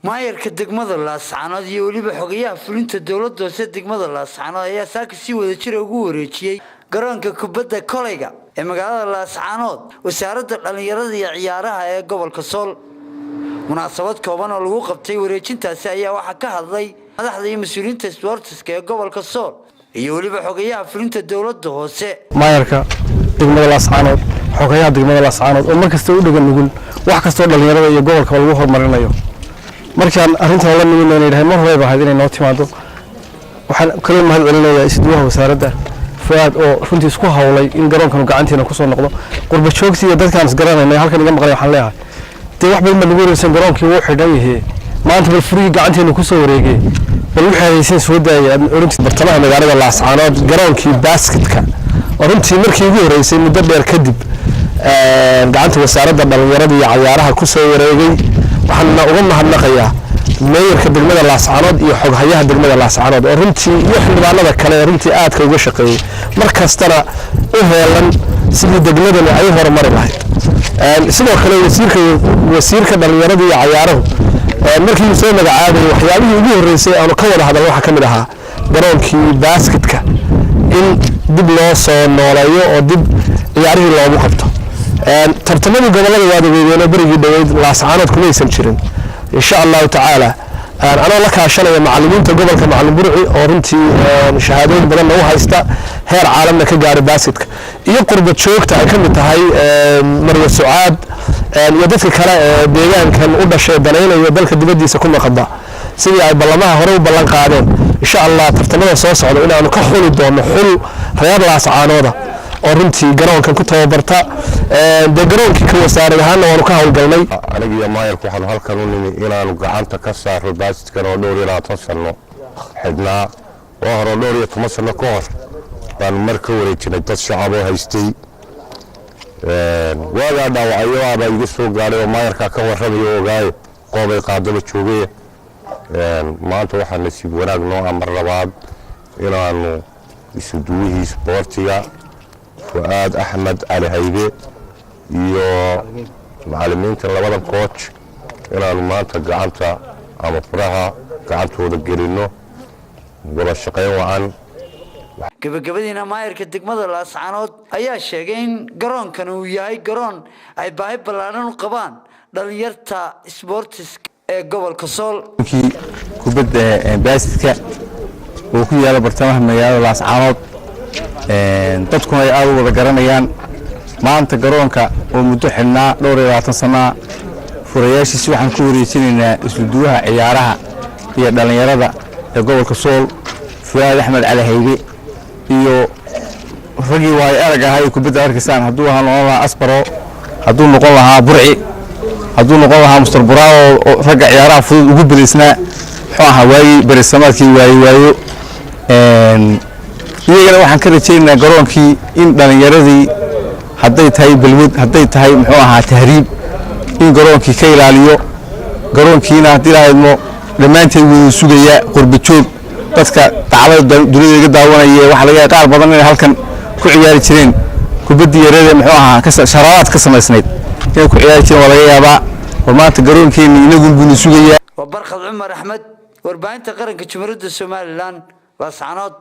Maayarka degmada Laascaanood iyo weliba xogayaha fulinta dowladda hoose degmada Laascaanood ayaa saaka si wadajira ugu wareejiyey garoonka kubadda kolayga ee magaalada Laascaanood Wasaaradda Dhallinyarada iyo Ciyaaraha ee gobolka Sool. Munaasabad kooban oo lagu qabtay wareejintaasi ayaa waxaa ka hadlay madaxda iyo mas-uuliyiinta sboortiska ee gobolka Sool iyo weliba xogayaha fulinta dowladda hoose. Maayarka degmada Laascaanood, xogayaha degmada Laascaanood oo mar kasta u dhegan nugul wax kastoo dhallinyarada iyo gobolkaba lagu horumarinayo, markaan arrintan la nimid inay dhahay mar horeyba ahayd inay noo timaado. Waxaan kaloo mahad celinayaa isduwaha wasaaradda Fuaad oo runtii isku hawlay in garoonkanu gacantiina kusoo noqdo. Qurba joogtii iyo dadkaan isgaranaynay halkan iga maqlay, waxaan leeyahay dee wax badan baa nagu wareegsan, garoonkii wuu xidhan yahay, maanta bal furihii gacanteena kusoo wareegay, bal wixii haysan soo daayay aad orantii. Bartamaha magaalada Laascaanood garoonkii basketka oo runtii markii ugu horreysay muddo dheer kadib gacanta Wasaaradda Dhallinyarada iyo Cayaaraha kusoo wareegay, waxaana uga mahadnaqayaa meeyarka degmada Laascaanood iyo xoghayaha degmada Laascaanood oo runtii iyo xildhibaanada kale ee runtii aadka uga shaqeeyey, mar kastana u heelan sidii degmadani ay u horumari lahayd. Sidoo kale wasiirka Dhallinyarada iyo Cayaaruhu markii uu soo magacaabayay, waxyaabihii ugu horreysay aanu ka wada hadalno waxaa ka mid ahaa garoonkii basketka in dib loo soo nooleeyo oo dib ciyaarihii loogu qabto. Tartamadii gobollada waad ogeydeenoo berigii dhoweyd Laascaanood kumaysan jirin. Insha Allahu tacaala, anoo la kaashanaya macalimiinta gobolka, macalin Burci oo runtii shahaadooyin badanna u haysta, heer caalamna ka gaaray basketka, iyo qurba joogta ay ka mid tahay Marya Sucaad iyo dadka kale ee deegaankan u dhashay danaynayo dalka dibaddiisa ku maqada, sidii ay ballamaha hore u ballan qaadeen, insha Allah tartamada soo socda inaanu ka xuli doono xul reer Laascaanooda oo runtii garoonkan ku tababarta. Dee garoonkii ka wasaarad ahaanna waanu ka howlgalnay. Aniga iyo maayarku waxaanu halkan u nimi inaanu gacanta ka saarno baasitkan oo dhowr iyo 20 sano xidhnaa. Waa hore, dhowr iyo toban sano ka hor baanu mar ka wareejinay dad shacaboo haystay. Waagaa dhaawacyo abaa iga soo gaadhay oo maayarkaa ka warramayo, ogaaye qoobay qaadaba joogay. Maanta waxaa nasiib wanaag noo amar labaad inaanu isuduwihii isboortiga Fu'aad Axmed Cali Haybe iyo macalimiinta labadan coach inaanu maanta gacanta ama furaha gacantooda gelinno. Wada shaqayn wacan. Gabagabadiina maayarka degmada Laascaanood ayaa sheegay in garoonkan uu yahay garoon ay baahi ballaadhan u qabaan dhalinyarta sboortiska ee gobolka Sool. Kubadda baasketka oo ku yaala bartamaha magaalada Laascaanood, dadkuna ay aad u wada garanayaan, maanta garoonka oo muddo xidhnaa dhowr iyo 20 sanaa, furayaashiisi waxaan ku wareejinaynaa isuduwaha ciyaaraha iyo dhallinyarada ee gobolka Sool, Fuaad Axmed Cali Haybe, iyo raggii waayo arag ahaa ee kubadda arkaysaan, hadduu ahaa noqon lahaa Asbaro, hadduu noqon lahaa Burci, hadduu noqon lahaa Muster Buraawo oo ragga ciyaaraha fudud ugu badaysnaa, muxuu ahaa waagii berisamaadkii waayo waayo. Iyagana waxaan ka rajaynaynaa garoonkii in dhallinyaradii, hadday tahay balwad, hadday tahay muxuu ahaa tahriib, in garoonkii ka ilaaliyo. Garoonkiina haddii la idmo dhammaanteed wuu sugayaa qurba joog, dadka daclada dunida iga daawanaya. Waxaa laga yaaba qaar badan inay halkan ku ciyaari jireen kubaddii yareed ee muxuu ahaa sharabaad ka samaysnayd inay ku ciyaari jireen waa laga yaabaa. War maanta garoonkeenni inagun buuna sugayaa. Waa Barkhad Cumar Axmed, warbaahinta qaranka Jumhuuriyadda Somaliland, Laascaanood.